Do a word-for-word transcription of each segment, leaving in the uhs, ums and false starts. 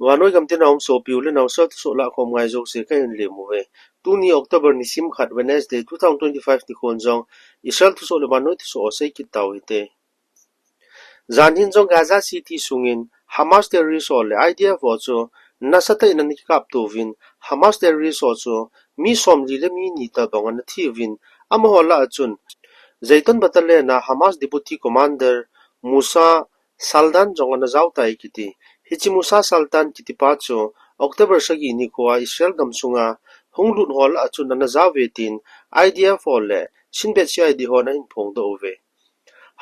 Vannoi gamtina um sopi u le nao, Israel thusoh lahkhom ngai jouse kahin lem uve. Tuni October nisim khat Wednesday two thousand twenty-five nikho jong Israel thusoh le vannoi thusoh ho sei kit tau hite. Jan hin jong Gaza City sungin Hamas terrorist ho le I D F ho chu nasatah in ana kikap tou vin, Hamas terrorist ho chu mi somli le mi ni tabang ana thi uvin, amaho lah a chun Zayton Battalion a Hamas Deputy Commander Musa Saldan jong ana jao tai kiti. Hiche Musa Saldan kitipa chu October sagi nikho a Israel gamsunga hung lut ho lah a chun ana jao uve tin I D F ho le Shin Bet C I D hon ahin phongdoh uve.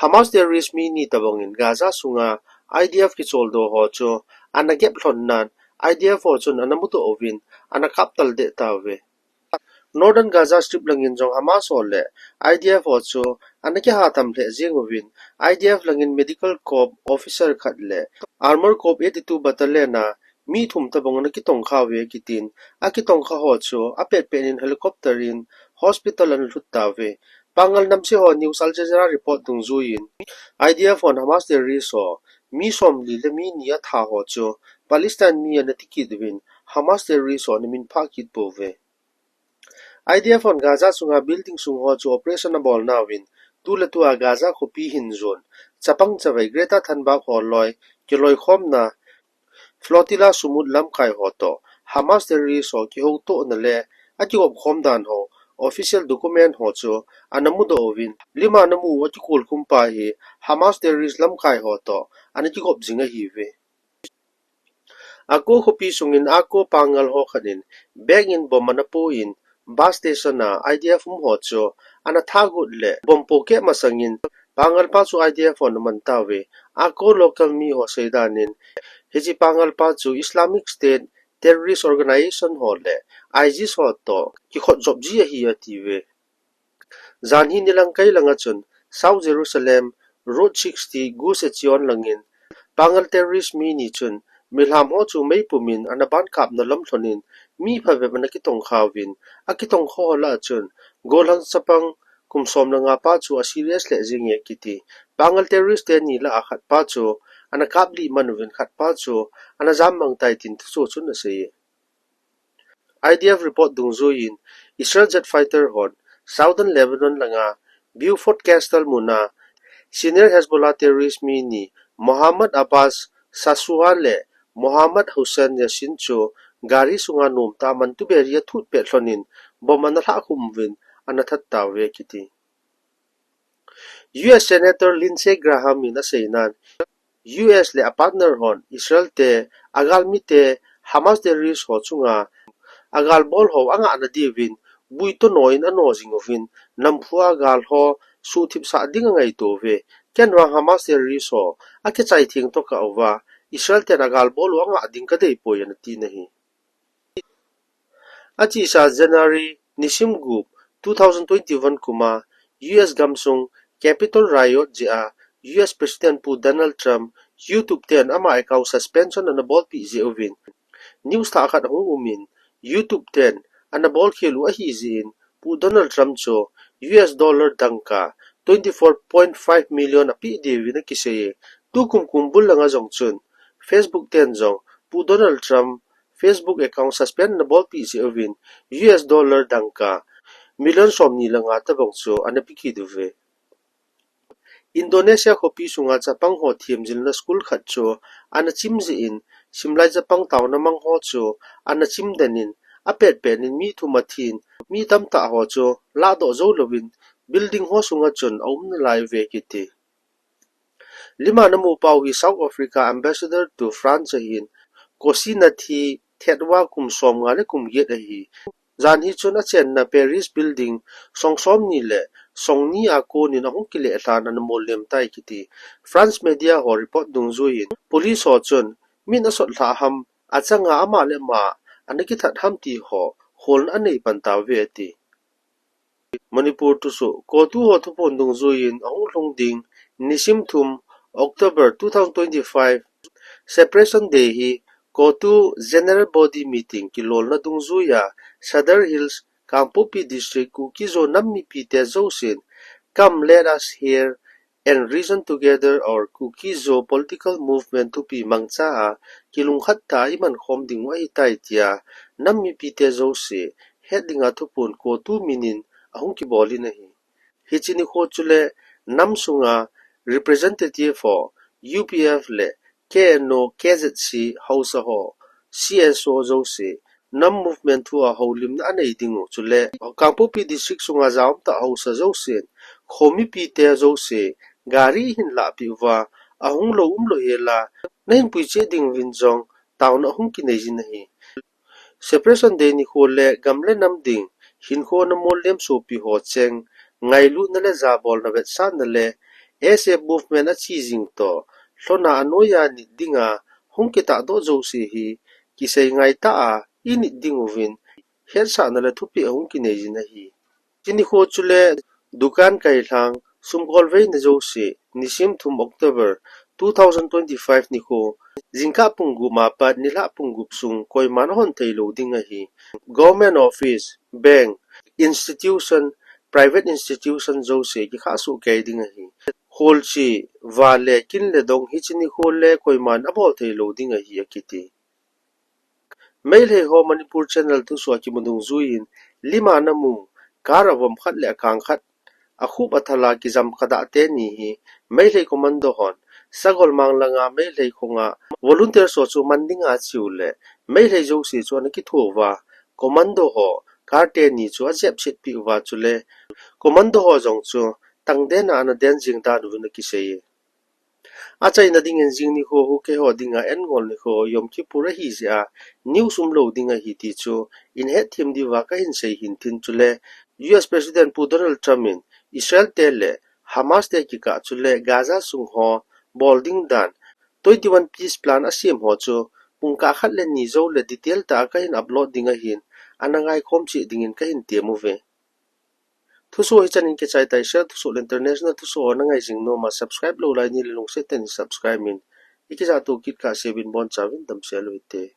Hamas terrorist mi ni tabangin Gaza sunga I D F kicholdo ho chu ana gap lhon nan, I D F ho chun ana mudoh uvin ana kap tal deh tauve. Northern Gaza Strip langin jong Hamas ho le I D F ho chu ana kiha tam lheh jeng uvin, I D F langin Medical Corps officer khat le Armor Corps eighty-two Battalion a mi thum tabang ana kitongkha uve kitin, akitongkha ho chu apet pet in helicopter in hospital ana lhut tauve. Pangal namse ho News Al Jazeera report dungjuiyin, I D F hon Hamas terrorist ho mi somli le mi ni atha ho chu Palestine mi ana ti kit uvin, Hamas terrorist ho ana minphah kit pouve. I D F hon Gaza sunga building sung ho chu operation abol nauvin, tuletua Gaza khopi hin jon, chapang chavei Greater Thanbakh ho loi kiloikhomna Flotilla Sumud lamkai ho toh Hamas terrorist ho kihoutohna le akigop khom dan ho official document ho chu ana mudoh uvin, lima namu u akikolkhum pa hi Hamas terrorist lamkai ho toh ana kigop jing ahiuve. Akko khopi sungin Akko Pangal ho khat in bag in bomb ana pu in, bus station a I D F um ho chu ana thagot le bomb pohkeh masangin Pangal pa chu I D F hon aman tauve. Akko local mi ho seidan in, hiche Pangal pa chu Islamic State terrorist organization ho le ISIS ho toh kikhotjop ji ahi atiuve. Jan hi nilang kai langa chun South Jerusalem Route sixty Gush Etzion langin Pangal terrorist mi ni chun milham ho chu meipum in ana ban kapna lam lhonin mi phabep ana kitongkha uvin, akitongkha ho lah a chun gollhang chapang kum som le nga pa chu a serious lheh jenge kiti. Pangal terrorist teni lah a khat pa chu ana kaplih man uvin, khat pa chu ana jam mang tai tin thusoh chun asei e. I D F report dungjuiyin, Israel jet fighter hon Southern Lebanon langa Beaufort Castle muna senior Hezbollah terrorist mi ni Mohammad Abbas Sasuha le Mohammad Hussein Yassin chu gari sunga nomtah a mantu beri athut pet lhonin bomb ana lhahkhum uvin ana that tauve kiti. U S Senator Lindsey Graham in aseinan, U S le a partner hon Israel te, agalmi te, Hamas terrorist ho chunga agalbol ho angahna diuvin buito noin ano jing uvin, namphu a gal ho suhthipsah ding angaito uve. Ken vang Hamas terrorist ho akichai theng tokah uva Israel ten agalbol u angah ding kadei poi ana tina ahi. Achesa January nisim gup two thousand twenty-one kuma U S gamsung Capitol riot jeh a U S President Pu Donald Trump YouTube ten ama account suspension ana bolpeh jeh uvin news thah khat ahung umin, YouTube ten ana bolkhel u ahijeh in Pu Donald Trump chu U S dollar dangka twenty-four point five million apeh diuvin akisei e. Tukum kumbul langa jong chun Facebook ten jong Pu Donald Trump Facebook account suspend ana bolpeh jeh uvin U S dollar dangka million somni le nga tabang chu ana pe kit uve. Indonesia khopi sunga chapang ho themjilna school khat chu ana chim jeh in simlai chapang taona mang ho chu ana chim den in apet pet in mi thum athin, mi tamtah ho chu lahdoh jou louvin building ho sunga chun aum nalai uve kiti. Lima namu pau hi South Africa ambassador to France ahin, Kosinathi Thetwa kum somnga le kum get ahi. Jan hi chun achenna Paris building song somni le songni a konin ahung kileh lhan ana mollem tai kiti. France media ho report dungjuiyin, police ho chun min asot lhah ham, achanga ama le ama ana kithat ham ti ho holna anei pan tauve ati. Manipur thusoh, COTU ho thuphon dungjuiyin ahung lhung ding nisim thum October two thousand twenty-five Separation Day hi COTU General Body Meeting kilolna dungjuiya Sadar Hills, Kangpokpi District, Kuki-Zo nam mipite jousen Come Let Us Hear and Reason Together or Kuki-Zo political movement thupi mangcha a kilungkhat tah a iman khom ding u ahitai tia nam mipite jouse het dinga thuphon CoTU min in ahung kibol in ahi. Hiche nikho chule nam sunga representative ho U P F le K N O, K Z C haosa ho, C S O jouse nam movement thua houlimna anei ding u chule Kangpokpi district sunga jaum tah haosa jousen khomipite jouse gari hin lahpeh uva, ahung lou umlou hela nahin puicheh ding uvin jong taona ahung kinei jin ahi. Separation Day nikho le gam le nam ding hinkho na mollem sopi ho cheng ngailutna le jabolna vetsahna le S A F movement ache jing toh lhona anoiya nit dinga hung kitahdoh jouse hi kisei ngaitah a init ding uvin hetsahna le thupeh ahung kinei jin ahi. Hiche nikho chule dukan kailhang, sumkol veina jouse, nisim thum October two thousand twenty-five nikho, jingkah pung gup ma pat nilhah pung gup sung koiman ahon theilou ding ahi. Government office, bank, institution, private institution jouse kikhah soh kei ding ahi. Kholche, va le kin le dong hiche nikho le koiman abol theilou ding ahi akiti. Meilhei ho Manipur Channel thusoh a kimu dungjuiyin, lim a namu, car avom khat le akang khat, akhup athal a kijam kadah teni hi, Meilhei commando hon, Sagolmang langa Meilhei khonga volunteers ho chu man dinga ache u le, Meilhei jouse chu ana kitho uva, commando ho, car teni chu ajepsetpeh uva chule, commando ho jong chu tangden a ana den jing dan uvin akisei e. Achaina dingin jing nikho hu keiho dinga en ngol nikho Yom Kippur ahi jeh a news umlou ding ahi ti chu in hetthem diuva kahin sei hin tin chule U S President Pu Donald Trump in Israel te le Hamas te kikah chule Gaza sung ho bol ding dan twenty-one peace plan asem ho chu pungkah khat le ni jou le detail tah a kahin upload ding ahin ana ngaikhom cheh dingin kahin tem uve. Thusoh hichan in kichai tai, share thusoh le international thusoh ho na ngai jing nom a subscribe lou lai nile lungset tah in subscribe in. Ikijah to kit kahseuvin bonchauvin damsel uhite.